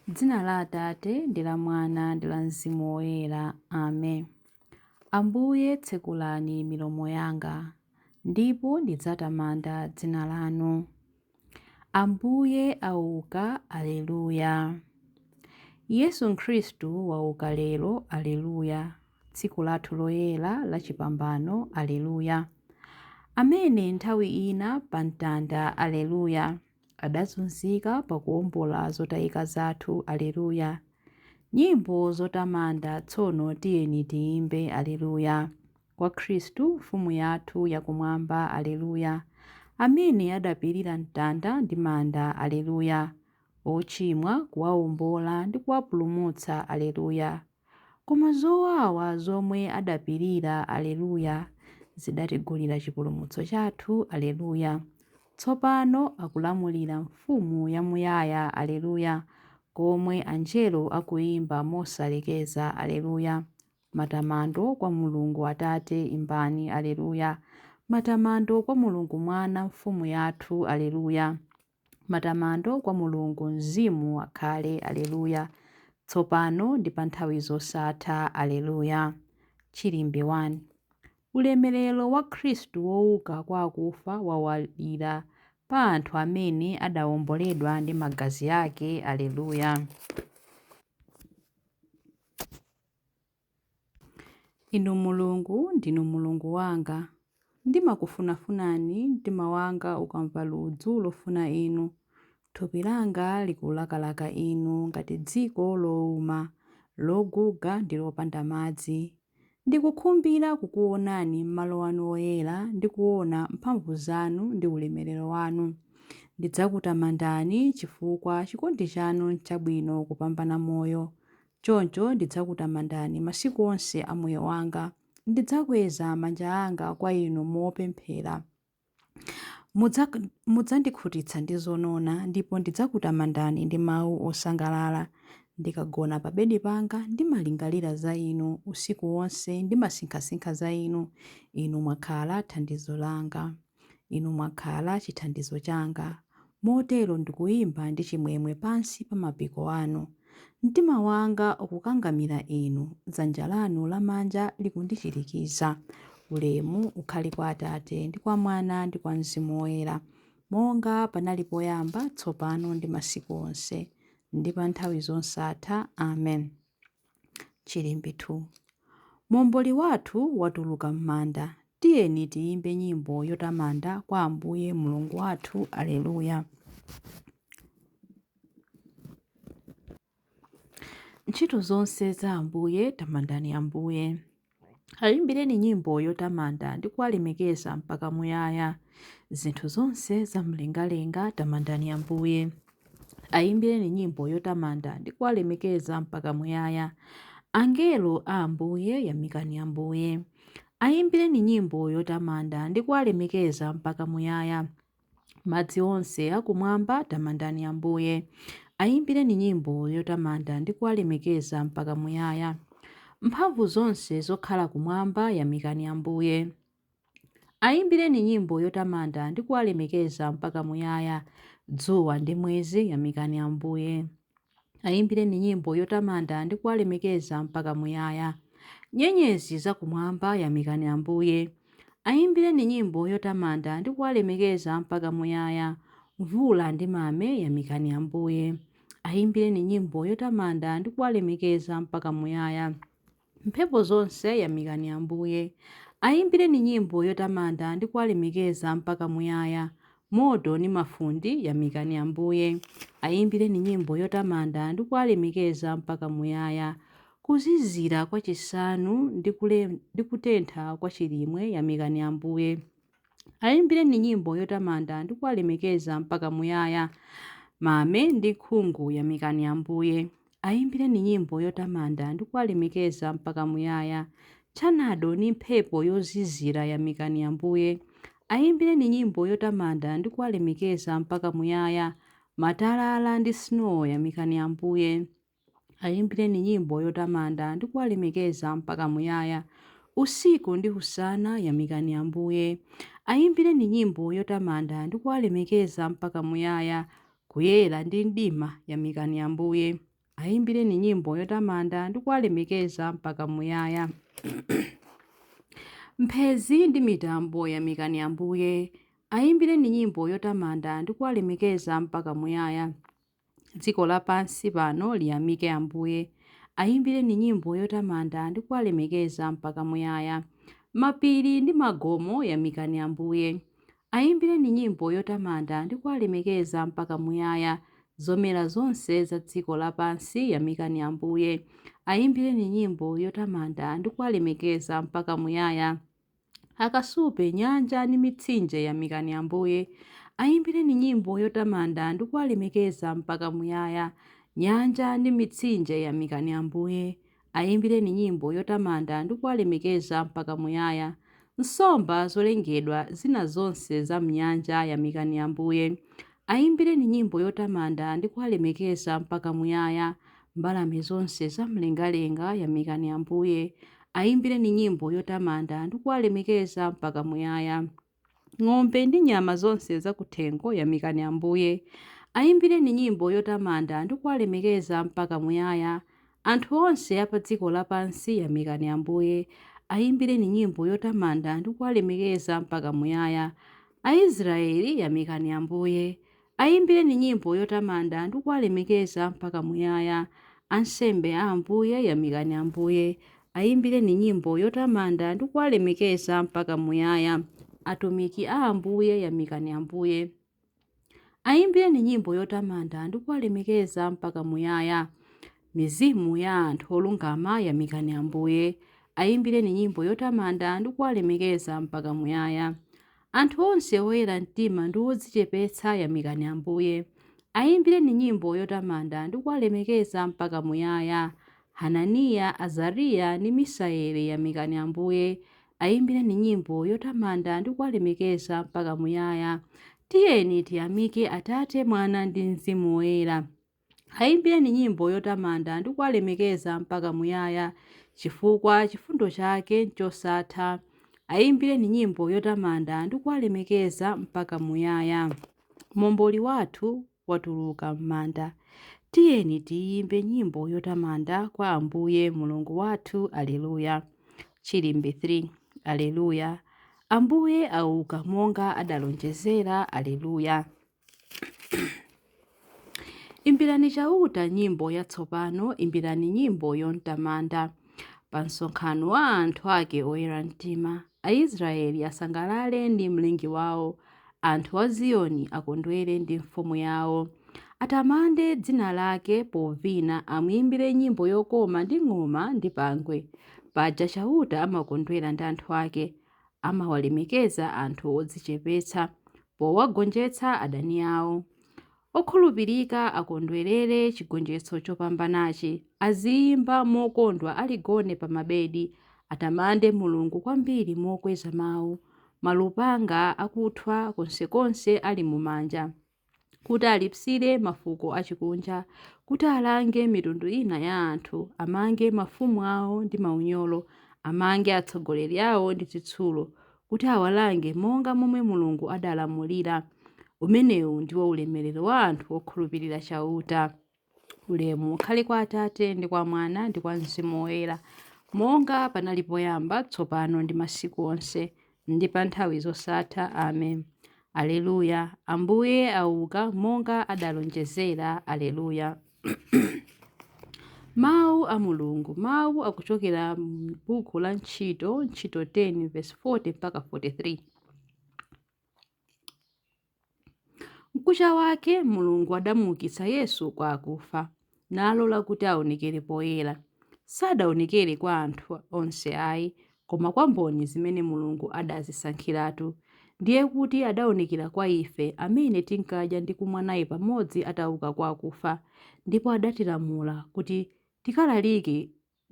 M'dzina la Atate, ndi la Mwana, ndi la Mzimu Woyera. Amen. Ambuye tsekulani milomo yanga, ndipo ndidzatamanda dzina lanu. Ambuye auka, Alleluya. Yesu Khristu wauka lero, Alleluya, tsiku lathu loyera la chipambano, Alleluya. Amene nthawi ina pa mtanda, Alleluya, adazunzika pakuwombola zotayika zathu, Alleluya. Nyimbo zotamanda tsono tiyeni tiyimbe, Alleluya, kwa Khristu Mfumu yathu yakumwamba, Alleluya, amene adapirira mtanda ndi manda, Alleluya, ochimwa kuwawombola ndi kuwapulumutsa, Alleluya. Koma zowawa zomwe adapirira, Alleluya, zidatigulira chipulumutso chathu, Alleluya. Tsopano akulamulira Mfumu yamuyaya, Alleluya, komwe anjelo akuyimba mosalekeza, Alleluya. Matamando kwa Mulungu Atate imbani, Alleluya. Matamando kwa Mulungu Mwana Mfumu yathu, Alleluya. Matamando kwa Mulungu Mzimu akhale, Alleluya, tsopano ndi pa nthawi zosatha, Alleluya. Chilimbi 1. Ulemerero wa Khristu wouka kwa akufa wawalira pa anthu amene adawomboledwa ndi magazi ake, Alleluya. Inu Mulungu, ndinu Mulungu wanga. Ndimakufunafunani, mtima wanga ukamva ludzu lofuna inu. Thupi langa likulakalaka inu ngati dziko lowuma, loguga ndi lopanda madzi. Ndikukhumbira kukuonani m'malo anu oyera ndi kuona mphamvu zanu ndi ulemerero wanu. Ndidzakutamandani chifukwa chikondi chanu n'chabwino kupambana moyo. Choncho ndidzakutamandani masiku onse a moyo wanga. Ndidzakweza manja anga kwa inu mopemphera. Mudzandikhutitsa ndi zonona, ndipo ndidzakutamandani ndi mawu osangalala. Ndikagona pa bedi panga, ndimalingalira za inu. Usiku wonse ndimasinkhasinkha za inu. Inu mwakhala thandizo langa. Inu mwakhala chithandizo changa. Motero ndikuyimba ndi chimwemwe pansi pa mapiko anu. Mtima wanga ukukangamira inu, dzanja lanu lamanja likundichirikiza. Ulemu ukhale kwa Atate ndi kwa Mwana ndi kwa Mzimu Woyera, monga panali poyamba, tsopano ndi masiku onse, ndi pa nthawi zosatha. Amen. Chilimbi 2. Momboli wathu watuluka m'manda. Tiyeni tiyimbe nyimbo yotamanda kwa Ambuye Mulungu wathu. Alleluya. Ntchito zonse za Ambuye, tamandani Ambuye. Ayimbireni nyimbo yotamanda ndi kuwalemekeza mpaka muyaya. Zinthu zonse za mlengalenga, tamandani Ambuye. Ayimbireni nyimbo yotamanda ndi kuwalemekeza mpaka muyaya. Angelo a Ambuye, yamikani Ambuye. Ayimbireni nyimbo yotamanda ndi kuwalemekeza mpaka muyaya. Madzi onse akumwamba, tamandani Ambuye. Ayimbireni nyimbo yotamanda ndi kuwalemekeza mpaka muyaya. Mphamvu zonse zokhala kumwamba, yamikani Ambuye. Ayimbireni nyimbo yotamanda ndi kuwalemekeza mpaka muyaya. Dzuwa ndi mwezi, yamikani Ambuye. Ayimbireni nyimbo yotamanda ndi kuwalemekeza mpaka muyaya. Nyenyezi zakumwamba, yamikani Ambuye. Ayimbireni nyimbo yotamanda ndi kuwalemekeza mpaka muyaya. Mvula ndi mame, yamikani Ambuye. Ayimbireni nyimbo yotamanda ndi kuwalemekeza mpaka muyaya. Mphepo zonse, yamikani Ambuye. Ayimbireni nyimbo yotamanda ndi kuwalemekeza mpaka muyaya. Moto ndi mafundi, yamikani Ambuye. Ayimbireni nyimbo yotamanda ndi kuwalemekeza mpaka muyaya. Kuzizira kwa chisanu ndi kutentha kwa chilimwe, yamikani Ambuye. Ayimbireni nyimbo yotamanda ndi kuwalemekeza mpaka muyaya. Mame ndi nkhungu, yamikani Ambuye. Ayimbireni nyimbo yotamanda ndi kuwalemekeza mpaka muyaya. Thanado ndi mphepo yozizira, yamikani Ambuye. Ayimbireni nyimbo yotamanda ndi kuwalemekeza mpaka muyaya. Matalala ndi snow, yamikani Ambuye. Ayimbireni nyimbo yotamanda ndi kuwalemekeza mpaka muyaya. Usiku ndi usana, yamikani Ambuye. Ayimbireni nyimbo yotamanda ndi kuwalemekeza mpaka muyaya. Kuyera ndi mdima, yamikani Ambuye. Ayimbireni nyimbo yotamanda ndi kuwalemekeza mpaka muyaya. Mphezi ndi mitambo yamikani Ambuye. Ayimbireni nyimbo yotamanda ndi kuwalemekeza mpaka muyaya. Dziko lapansi pano liyamike Ambuye. Ayimbireni nyimbo yotamanda ndi kuwalemekeza mpaka muyaya. Mapiri ndi magomo yamikani Ambuye. Ayimbireni nyimbo yotamanda ndi kuwalemekeza mpaka muyaya. Zomera zonse za dziko lapansi yamikani Ambuye. Ayimbireni nyimbo yotamanda ndi kuwalemekeza mpaka muyaya. Akasupe, nyanja ndi mitsinje yamikani Ambuye. Ayimbireni nyimbo yotamanda ndi kuwalemekeza mpaka muyaya. Nyanja ndi mitsinje yamikani Ambuye. Ayimbireni nyimbo yotamanda ndi kuwalemekeza mpaka muyaya. Nsomba zolengedwa zina zonse za m'nyanja yamikani Ambuye. Ayimbireni nyimbo yotamanda ndi kuwalemekeza mpaka muyaya. Mbalame zonse zamlengalenga yamikani Ambuye. Ayimbireni nyimbo yotamanda ndi kuwalemekeza mpaka muyaya. Ng'ombe ndi nyama zonse zakuthengo yamikani Ambuye. Ayimbireni nyimbo yotamanda ndi kuwalemekeza mpaka muyaya. Anthu onse a pa dziko lapansi yamikani Ambuye. Ayimbireni nyimbo yotamanda ndi kuwalemekeza mpaka muyaya. Aisraeli yamikani Ambuye. Ayimbireni nyimbo yotamanda ndi kuwalemekeza mpaka muyaya. Ansembe a Ambuye yamikani Ambuye. Ayimbireni nyimbo yotamanda ndi kuwalemekeza mpaka muyaya. Atumiki a Ambuye yamikani Ambuye. Ayimbireni nyimbo yotamanda ndi kuwalemekeza mpaka muyaya. Mizimu ya anthu olungama yamikani Ambuye. Ayimbireni nyimbo yotamanda ndi kuwalemekeza mpaka muyaya. Anthu onse oyera mtima ndi odzichepetsa yamikani Ambuye. Ayimbireni nyimbo yotamanda ndi kuwalemekeza mpaka muyaya. Hananiya, Azariya ndi Misaeli yamikani Ambuye. Ayimbireni nyimbo yotamanda ndi kuwalemekeza mpaka muyaya. Tiyeni tiyamike Atate, Mwana ndi Mzimu Woyera. Ayimbireni nyimbo yotamanda ndi kuwalemekeza mpaka muyaya, chifukwa chifundo chake n'chosatha. Ayimbireni nyimbo yotamanda ndi kuwalemekeza mpaka muyaya. Momboli wathu watuluka m'manda. Tiyeni tiyimbe nyimbo yotamanda kwa Ambuye Mulungu wathu. Aleluya. Chilimbi 3. Aleluya. Ambuye auka monga adalonjezera. Aleluya. Imbirani Chauta nyimbo yatsopano, imbirani nyimbo yotamanda. Pa msonkhano wa anthu ake oyera mtima, Aisraeli asangalale ndi mlengi wawo, anthu a Ziyoni akondwere ndi mfumu yawo. Atamande dzina lake povina, amuimbire nyimbo yokoma ndi ng'oma ndi pangwe. Paja Chauta amakondwera ndi anthu ake, amawalemekeza anthu odzichepetsa, powagonjetsa adani awo. Okhulupirika akondwerere chigonjetso chopambanachi, aziyimba mokondwa aligone pa mabedi, atamande Mulungu kwambiri mokweza mawu, malupanga akuthwa konsekonse ali mumanja, kuti alipsire mafuko achikunja, kuti alange mitundu ina ya anthu, amange mafumu awo ndi maunyolo, amange atsogoleri awo ndi zitsulo, kuti awalange monga momwe Mulungu adalamulira. Umenewu ndiwo ulemerero wa anthu okhulupirira Chauta. Ulemu ukhale kwa Atate ndi kwa Mwana ndi kwa Mzimu Woyera, monga panali poyamba, tsopano ndi masiku onse, ndi pa nthawi zosatha. Amen. Aleluya. Ambuye auka monga adalonjezera. Aleluya. Mawu a Mulungu. Mawu akuchokera m'buku la Ntchito, Ntchito 10 verse 40 mpaka 43. Mkucha wake Mulungu adamuukitsa Yesu kwa akufa, nalola kuti aonekere poyera. Sadaonekere kwa anthu onse ayi, koma kwa mboni zimene Mulungu adazisankhiratu. Ndiye kuti adaonekera kwa ife amene tinkadya ndi kumwa naye pamodzi atauka kwa akufa, ndipo adatilamula kuti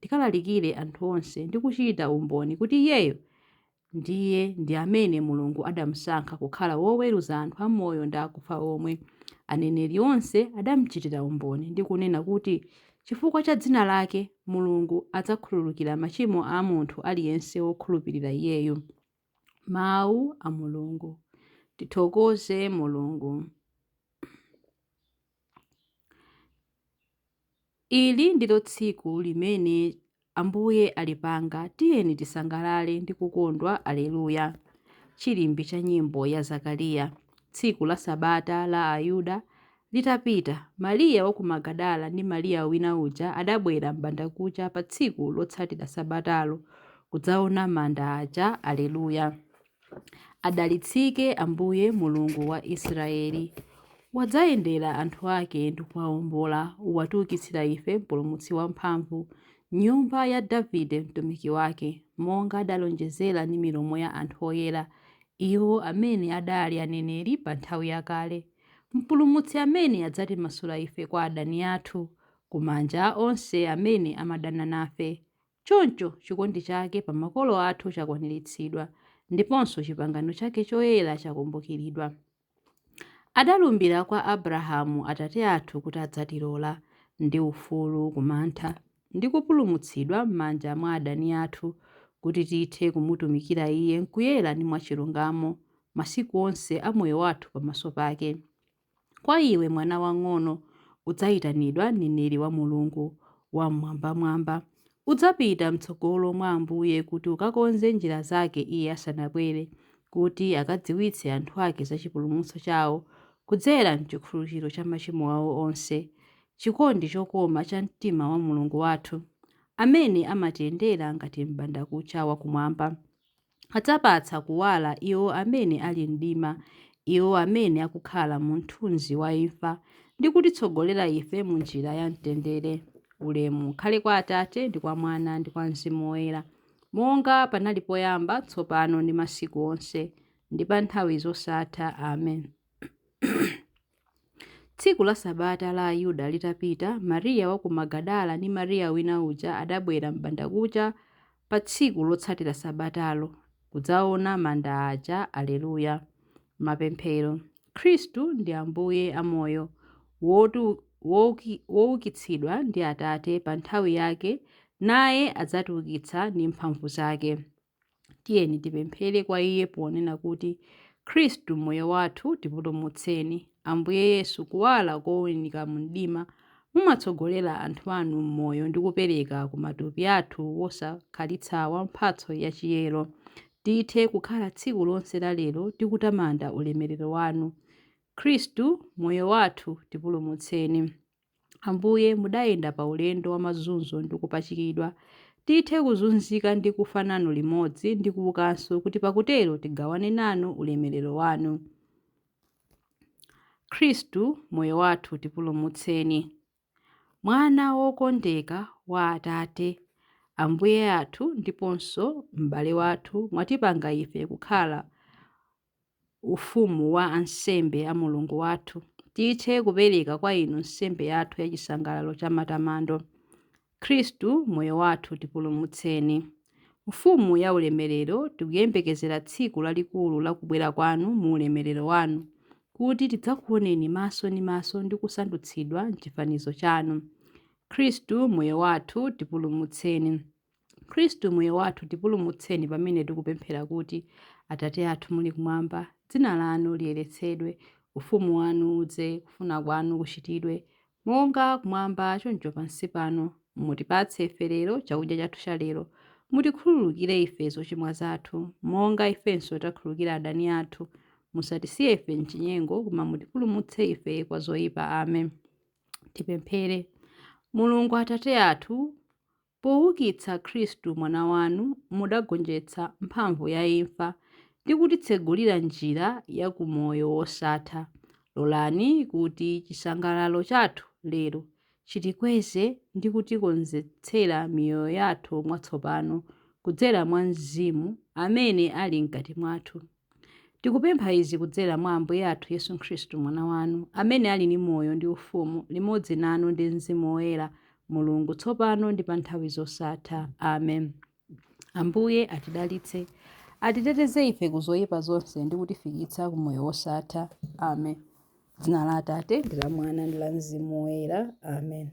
tikalalikire anthu onse ndi kuchita umboni kuti iyeyo ndiye ndi amene Mulungu adamusankha kukhala woweruza anthu amoyo ndi akufa omwe. Aneneri onse adamuchitira umboni ndi kunena kuti chifukwa cha dzina lake Mulungu adzakhululukira machimo a munthu aliyense wokhulupirira iyeyo. Mawu a Mulungu. Tithokoze Mulungu. Ili ndilo tsiku limene Ambuye alipanga, tiyeni tisangalale ndi kukondwa. Aleluya. Chilimbi cha nyimbo ya Zakariya. Tsiku la Sabata la Ayuda litapita, Mariya wa ku Magadala ndi Mariya wina uja adabwera m'bandakucha pa tsiku lotsatira Sabatalo kudzaona manda aja. Aleluya. Adalitsike Ambuye Mulungu wa Israeli. Wadzayendera anthu ake ndi kuwawombola, watiukitsira ife Mpulumutsi wamphamvu, nyumba ya Davide mtumiki wake, monga adalonjezera ndi milomo ya anthu oyera, iwo amene adali aneneri pa nthawi yakale. Mpulumutsi amene adzatimasula ife kwa adani athu, kumanja a onse amene amadana nafe. Choncho chikondi chake pa makolo athu chakwaniritsidwa, ndiponso chipangano chake choyera chakumbukiridwa. Adalumbira kwa Abrahamu atate athu kuti adzatilola ndi ufulu kumantha ndi kupulumutsidwa m'manja mwa adani athu, kuti tithe kumutumikira Iye m'kuyera ndi mwachilungamo masiku onse a moyo wathu pamaso pake. Kwa iwe mwana wang'ono udzayitanidwa mneneri wa Mulungu Wammwambamwamba. Udzapita m'tsogolo mwa Ambuye kuti ukakonze njira zake Iye asanabwere, kuti akadziwitse anthu ake za chipulumutso chawo kudzera m'chikhululukiro cha machimo awo onse, chikondi chokoma cha mtima wa Mulungu wathu, amene amatiyendera ngati m'bandakucha wakumwamba. Adzapatsa kuwala iwo amene ali mdima, iwo amene akukhala mu mthunzi wa imfa, ndi kutitsogolera ife mu njira ya mtendere. Ulemu ukhale kwa Atate ndi kwa Mwana ndi kwa Mzimu Woyera, monga panali poyamba, tsopano ndi masiku onse, ndi pa nthawi zosatha. Amen. Tsiku la Sabata la Ayuda litapita, Mariya wa ku Magadala ndi Mariya wina uja adabwera m'bandakucha pa tsiku lotsatira Sabatalo, kudzaona manda aja. Aleluya. Mapemphero. Khristu ndi Ambuye amoyo, woukitsidwa ndi Atate pa nthawi yake, naye adzatiukitsa ndi mphamvu zake. Tiyeni tipemphere kwa Iye ponena kuti, Khristu moyo wathu tipulumutseni. Ambuye Yesu, kuwala kowunika mu mdima, mumatsogolera anthu anu m'moyo ndi kupereka ku matupi athu wosakhalitsawa mphatso yachiyero. Tithe kukhala tsiku lonse la lero tikutamanda ulemerero wanu. Khristu moyo wathu tipulumutseni. Ambuye, mudayenda pa ulendo wa mazunzo ndi kupachikidwa. Tithe kuzunzika ndi kufa nanu limodzi ndi kuukanso, kuti pakutero tigawane nanu ulemerero wanu. Khristu moyo wathu tipulumutseni. Mwana wokondeka wa Atate, Ambuye athu ndiponso m'bale wathu, mwatipanga ife kukhala ufumu wa ansembe a Mulungu wathu. Tithe kupereka kwa inu nsembe yathu ya chisangalalo cha matamando. Khristu moyo wathu tipulumutseni. Mfumu ya ulemerero, tikuyembekezera tsiku lalikulu la kubwera kwanu mu ulemerero wanu, kuti tidzakuoneni maso ndi maso ndi kusandutsidwa m'chifanizo chanu. Khristu moyo wathu tipulumutseni. Khristu moyo wathu tipulumutseni pamene tikupemphera kuti, Atate athu muli kumwamba, dzina lanu liyeretsedwe, ufumu wanu udze, kufuna kwanu kuchitidwe, monga kumwamba choncho pansi pano. Mutipatse ife lero chakudya chathu cha lero. Mutikhululukire ife zochimwa zathu, monga ifenso takhululukira adani athu. Musatisiye ife m'chinyengo, koma mutipulumutse ife kwa zoyipa. Amen. Tipemphere. Mulungu Atate athu, poukitsa Khristu mwana wanu, mudagonjetsa mphamvu ya imfa ndi kutitsegulira njira ya ku moyo wosatha. Lolani kuti chisangalalo chathu lero chitikweze ndi kutikonzetsera miyoyo yathu mwatsopano kudzera mwa Mzimu amene ali mkati mwathu. Tikupempha izi kudzera mwa Ambuye athu Yesu Khristu mwana wanu, amene ali ndi moyo ndi ufumu limodzi nanu ndi Mzimu Woyera, Mulungu tsopano ndi pa nthawi zosatha. Amen. Ambuye atidalitse, atiteteze ife ku zoyipa zonse ndi kutifikitsa ku moyo wosatha. Amen. Dzina la Atate ndi la Mwana ndi la Mzimu Woyera. Amen.